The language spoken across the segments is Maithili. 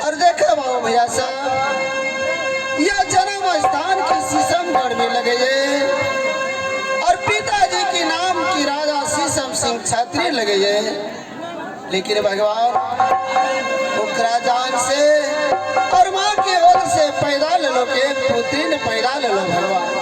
और देखे बाबू भैया साहब, यह जन्म स्थान की शीशमगढ़ में लगे ये और पिताजी की नाम की राजा शीशम सिंह छात्री लगे ये। लेकिन भगवान ओकरा जान से और माँ के ओर से पैदा ले लो के पुत्री ने पैदा ले लो भगवान।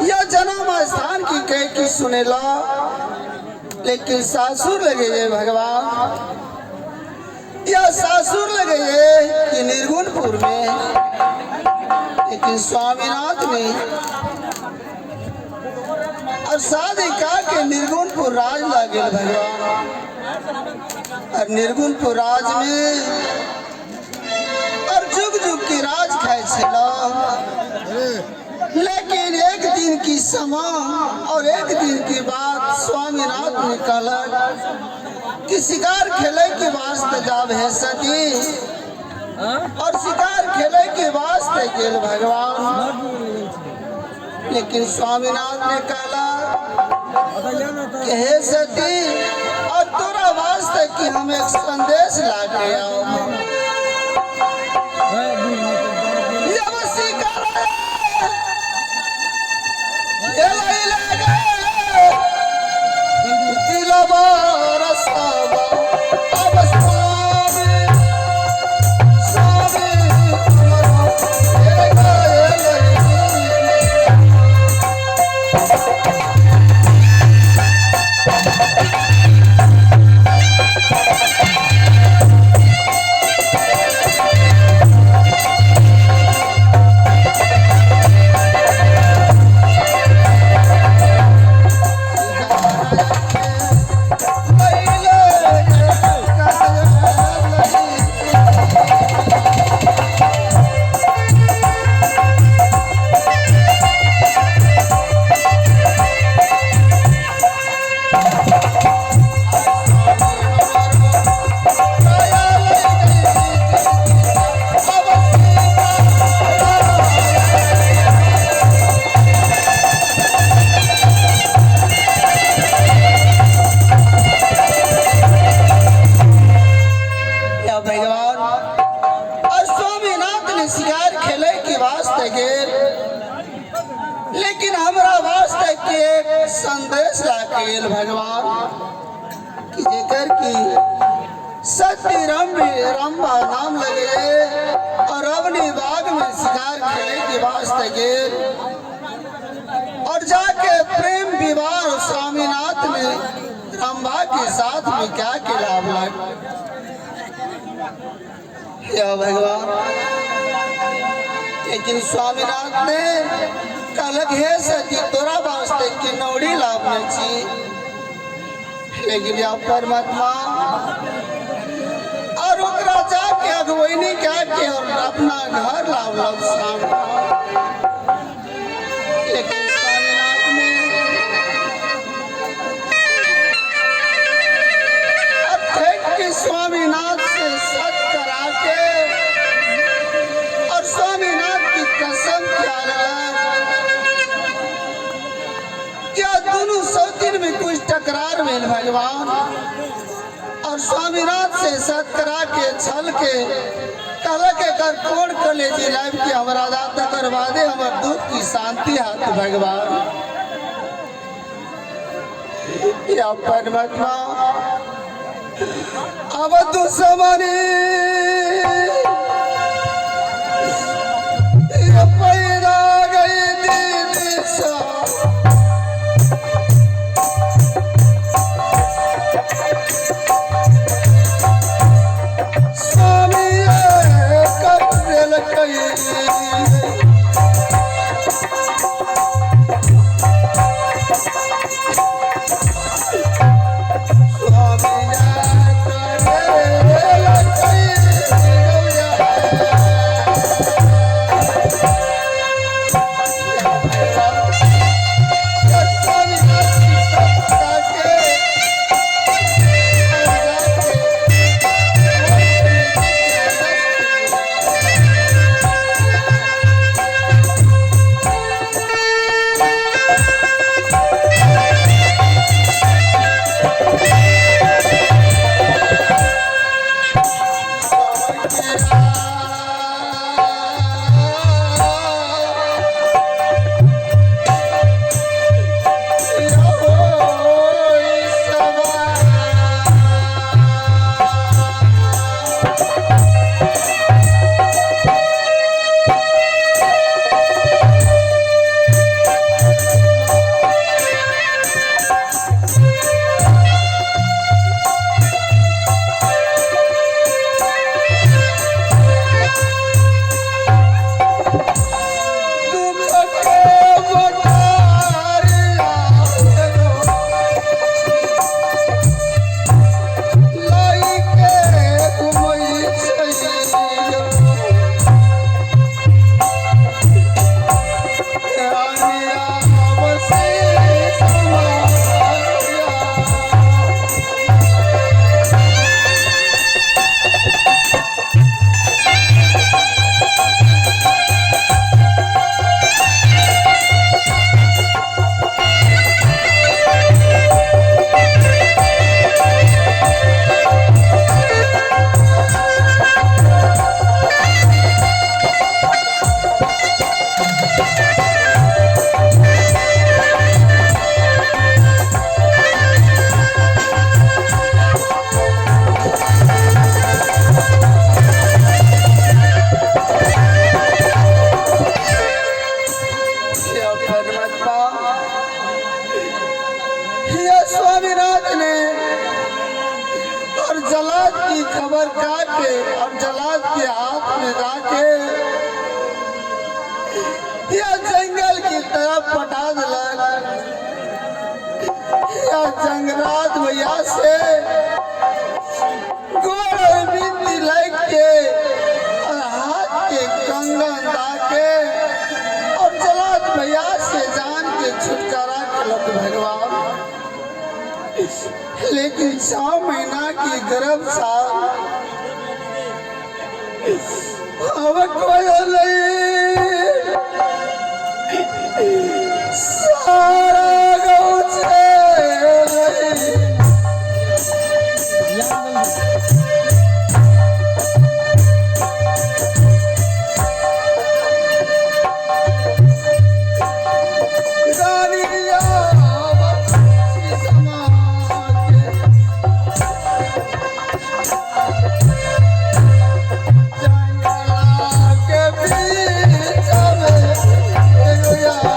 यह जन्म स्थान की कह की सुनेला, लेकिन सासुर लगे ये भगवान, यह सासुर लगे ये कि निर्गुणपुर में, लेकिन स्वामीनाथ ने और शादी का के निर्गुणपुर राज लागे भगवान। और निर्गुणपुर राज में और जुग जुग की राज खाए छला। लेकिन एक दिन की समा और एक दिन की बात स्वामीनाथ ने कहलक कि शिकार खेले के वास्ते जाब है सती और शिकार खेले के वास्ते गेल भगवान। लेकिन स्वामीनाथ ने कहला कि हे सती और तोरा वास्ते कि हम एक संदेश ला के आओ। जब शिकार खेलै लगे दिलवा रसवा अब स्वामी स्वामी मरो हे। या भगवान और स्वामीनाथ ने शिकार खेले के वास्ते गेल, लेकिन हमरा वास्ते के एक संदेश ला के गेल भगवान कि जेकर की सत्य रंभा नाम लगे और अवनी बाग में शिकार खेले के वास्ते गेल और जाके प्रेम विवाह स्वामीनाथ ने रंभा के साथ में क्या के लाभ लग या भगवान। लेकिन स्वामीनाथ ने कहलक हे सती तोरा वास्ते कि नौड़ी लाभ नहीं छी, लेकिन या परमात्मा और ओकरा जाके अगुवैनी क्या के और अपना घर लाभ लग स्वामी। लेकिन स्वामीनाथ ने अब थे कि स्वामीनाथ से सत करा के और स्वामीनाथ की कसम खिया क्या दोनों सौतीन में कुछ टकरार भेल भगवान और स्वामीनाथ से सत करा के छल के कहलक एकर कोन कलेजी लाइव के हमरा दात तकर बादे हमर दुख की शांति हाथ भगवान। या परमात्मा अब दुश्मनी ये पैदा गई दिशा स्वामी कर देलकै। स्वामी कर देलकै। के या जंगल की तरफ पटा दिलक। या जंगलात भैया से गोड़ और बिंदी लग के और हाथ के कंगन दा के और जलात भैया से जान के छुटकारा कलक भगवान। लेकिन 6 महीना की गर्भ साल अब कोई नहीं, सारा गाँव छे। रानिया शीशमा के जंगला के बीच में एगो यार।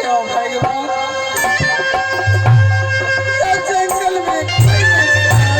यो भगवान, या जंगल में कोई नहीं था।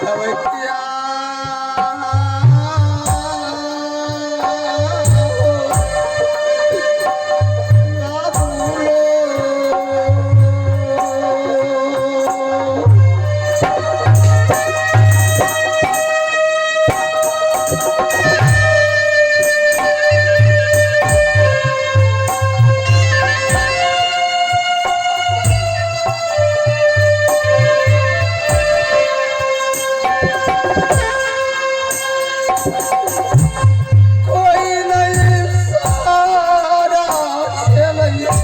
अब क्या बाबूलो। कोई नहीं सारा खेलैया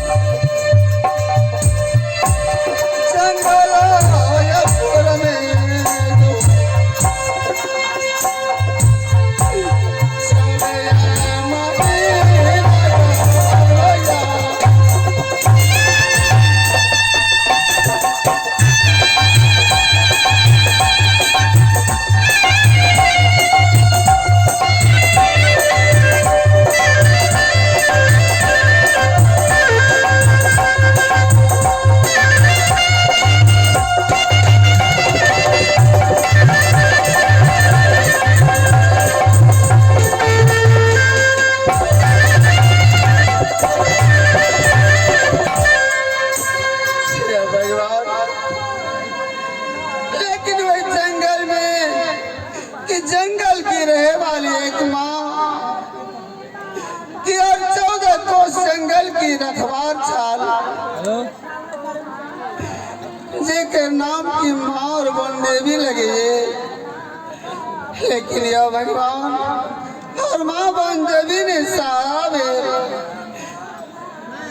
जंगल पुर में जो चले मरे भैया। हे भगवान, लेकिन वही जंगल में कि जंगल की रहे वाली एक माँ कि और 14 कोस जंगल की रखवार चाल जेकर नाम की माँ और वन देवी लगे। लेकिन यह भगवान और माँ वन देवी ने सहारा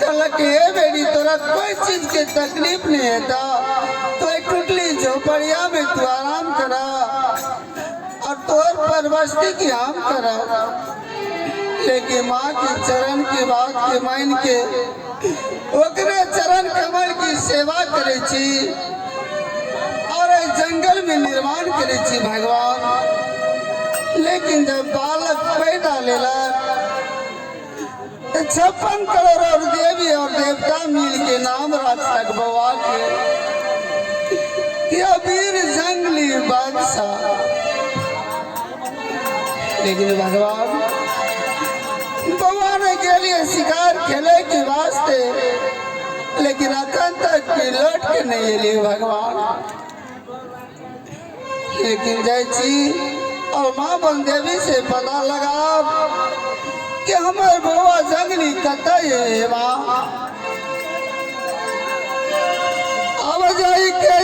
कहलक हे बेटी, तोरा कोई चीज के तकलीफ नहीं होता तो एक टुटली झोपड़िया में तू आराम करा और तोर परवस्ती की हम करा। लेकिन माँ की चरण की बात के मान के ओकरे चरण कमल की सेवा करे छी और एहि जंगल में निर्माण करे छी भगवान। लेकिन जब बालक पैदा लेलक तो 56 करोड़ और देवी और देवता मिल के नाम रखलक बउआ के कि वीर जंगली बादशाह। लेकिन भगवान बउआ ने के लिए शिकार खेले के वास्ते, लेकिन अखन तक की लौट के नहीं एलिए भगवान। लेकिन जाइ छी और माँ वन देवी से पता लगा कि हमर बउआ जंगली कतऽ है माँ। अब जाई के